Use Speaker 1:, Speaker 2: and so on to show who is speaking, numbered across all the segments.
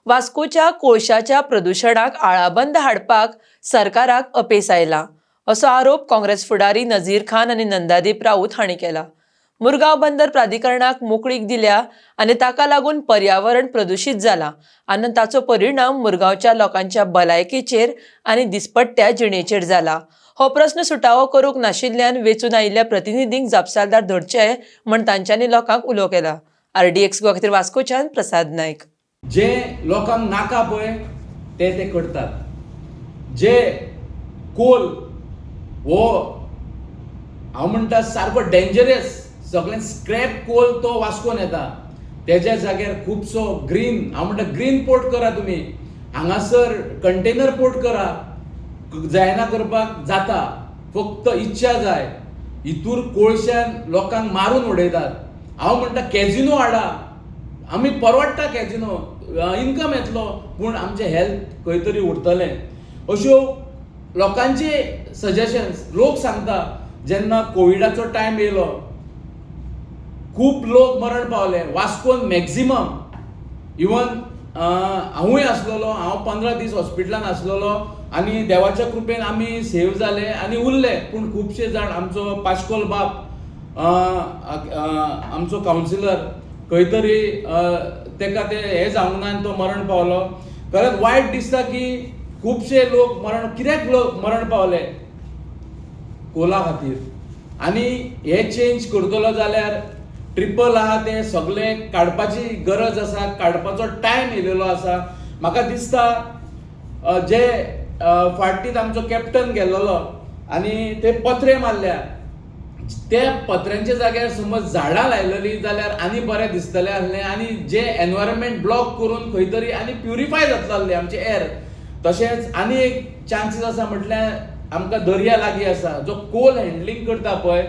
Speaker 1: वास्कोच्या कोळशाच्या प्रदुशणाक आळाबंद हाडपाक सरकाराक अपेस आयला असो आरोप काँग्रेस फुडारी नझीर खान आनी नंदादीप राऊत हांणी केला. मुरगांव बंदर प्राधिकरणाक मोकळीक दिल्या आनी ताका लागून पर्यावरण प्रदुशीत जाला आनी ताचो परिणाम मुरगांवच्या लोकांच्या भलायकेचेर आनी दिसपट्ट्या जिणेचेर जाला. हो प्रस्न सुटावो करूंक नाशिल्ल्यान वेंचून आयिल्ल्या प्रतिनिधींक जापसालदार धरचे म्हण तांच्यांनी लोकांक उलो केला. आरडीएक्स गोवा खातीर वास्कोच्यान प्रसाद नायक.
Speaker 2: जे लोकांक नाका पळय ते ते करतात. जे कोल हो हांव म्हणटा सारको डेंजरस, सगळें स्क्रॅप कोल तो वास्कोन येता. तेज्या जाग्यार खुबसो ग्रीन, हांव म्हणटा ग्रीन पोर्ट करा तुमी, हांगासर कंटेनर पोर्ट करा. जायना करपाक जाता, फक्त इच्छा जाय. हितूर कोळश्यान लोकांक मारून उडयतात. हांव म्हणटा कॅजिनो हाडा, आमी परवडटा कॅजिनो, इनकम येतलो, पूण आमचें हेल्थ खंय तरी उरतलें. अश्यो लोकांचे सजेशन्स लोक सांगता. जेन्ना कोविडाचो टायम येयलो, खूब लोक मरण पावले वास्कोन मॅक्झिमम. इवन हांवूय आसलेलो, हांव 15 दीस हॉस्पिटलान आसलेलो आनी देवाच्या कृपेन आमी सेव जाले आनी उरले. पूण खुबशे जाण, आमचो पाश्कोल बाब, आमचो कावन्सिलर, खंय तरी तेका ते हें जावंक ना आनी तो मरण पावलो. खरेंच वायट दिसता की खुबशे लोक मरण, कित्याक लोक मरण पावले? कोला खातीर. आनी हे चेंज करतलो जाल्यार ट्रिपल आहा तें सगळें काडपाची गरज आसा, काडपाचो टायम येयलेलो आसा. म्हाका दिसता जे फाटीत आमचो कॅप्टन गेल्लो आनी ते पत्रे मारल्या, त्या पत्र्यांच्या जाग्यार समज झाडां लायलेली जाल्यार आनी बरें दिसतलें आसलें आनी जे एनवायरमेंट ब्लॉक करून खंय तरी आनी प्युरिफाय जातलो आसलें आमचें एअर. तशेंच आनी एक चान्सीस आसा, म्हटल्यार आमकां दर्या लागीं आसा, जो कोल हँडलिंग करता पळय,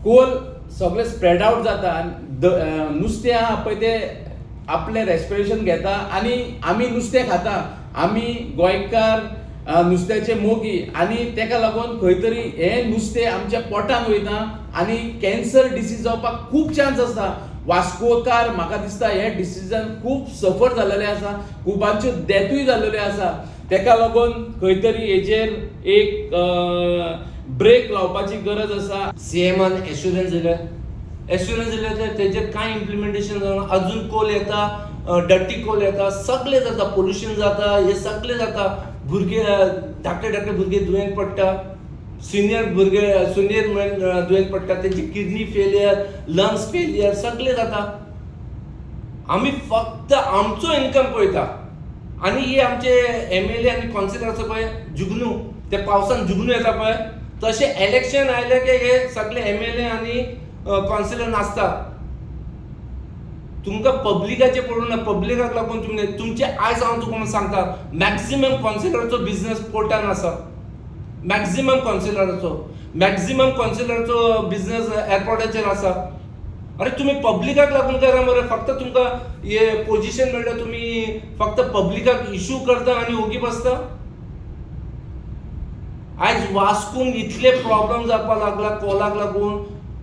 Speaker 2: कोल सगळें स्प्रेड आवट जाता आनी नुस्तें आहा पळय तें आपलें रेस्पिरेशन घेता आनी आमी नुस्तें खाता. आमी गोंयकार नुस्त्याचे मोगी आनी तेका लागून खंय तरी हें नुस्तें आमच्या पोटान वयता आनी कॅन्सर डिसीज जावपाक खूब चान्स आसता. वास्कोकार म्हाका दिसता हे डिसिजन खूब सफर जालेले आसा, खुबांच्यो डेथूय जाल्लेल्यो आसा. तेका लागून खंय तरी हेजेर एक ब्रेक लावपाची गरज आसा.
Speaker 3: सीएमान एश्युरन्स दिले, एश्युरन्स दिले तर तेजेर कांय इम्प्लिमेंटेशन जावना. अजून कोल येता, डर्टी कोल येता, सगळें जाता, पोल्युशन जाता, हे सगळें जाता. भुरगे, धाकटे धाकटे भुरगे दुयेंत पडटा, सिनियर भुरगे, सिनियर दुयेंत पडटा, तेंची किडनी फेलियर, लंग्स फेलियर सगळें जाता. आमी फक्त आमचो इनकम पळयता आनी हे आमचे एमएलए आनी कावन्सिलर आसा पळय, जुगनू, ते पावसान जुगनू येता पळय, तशें इलेक्शन आयले की हे सगळे एमएलए आनी कावन्सिलर नाचता. तुमकां पब्लिकाचें पडूं ना, पब्लिकाक लागून तुमी तुमचे. आयज हांव तुका सांगता, मॅक्झिमम कावन्सिलराचो बिजनस पोर्टान आसा, मॅक्झिमम कावन्सिलराचो बिजनस एअरपोर्टाचेर आसा. अरे, तुमी पब्लिकाक लागून करा मरे. फक्त तुमकां हे पोझिशन मेळ्ळें, तुमी फक्त पब्लिकाक इशू करता आनी ओगी बसता. आयज वास्कोन इतले प्रॉब्लम जावपाक लागला कोलाक लागून,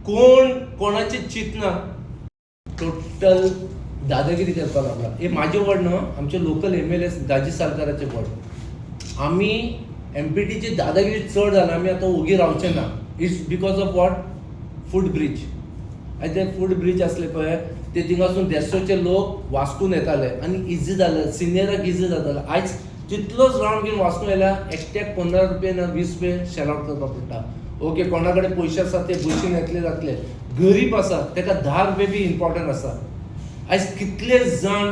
Speaker 3: कोण कोणाचे चिंतना, टोटल दादागिरी करपाक लागला. हे माझे वर्ड न्हू, आमचे लोकल एमएलए दाजी सालकाराचे वर्ड. आमी एमपीटीची दादागिरी चड जाला, आमी आतां ओगी रावचे ना. It's because of what? Foot bridge. आनी ते फूट ब्रीज आसले पळय, ते थिंगासून देसोचे लोक वास्कोन येताले आनी इजी जाले, सिनियराक इजी जाताले. आयज तितलोच रावंड घेवन वास्कोन येयल्या एकट्याक 15 रुपये ना 20 रुपये शेल आवट करपाक पडटा. ओके, कोणा कडेन पयशे आसा ते बशीन येतले जातले, गरीब आसा तेका 10 रुपये बी इम्पॉर्टंट आसा. आयज कितले जाण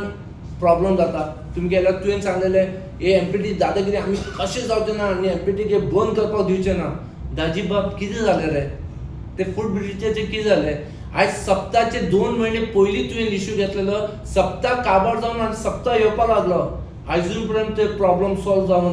Speaker 3: प्रॉब्लम जाता. तुमी गेल्यार तुवें सांगलेलें, हे एमपीटी दादागिरी आमी कशें जावचें ना आनी एमपीटी बंद करपाक दिवचें ना. दाजी बाब, कितें जालें रे? ते फूट ब्रिजीचें कितें जालें? आयज सप्ताचे 2 म्हयने पयलीं तुवें इशू घेतलेलो, सप्ता काबार जावन आनी सप्ता येवपा लागलो, आजून पर्यंत ते प्रॉब्लम सॉल्व जावना.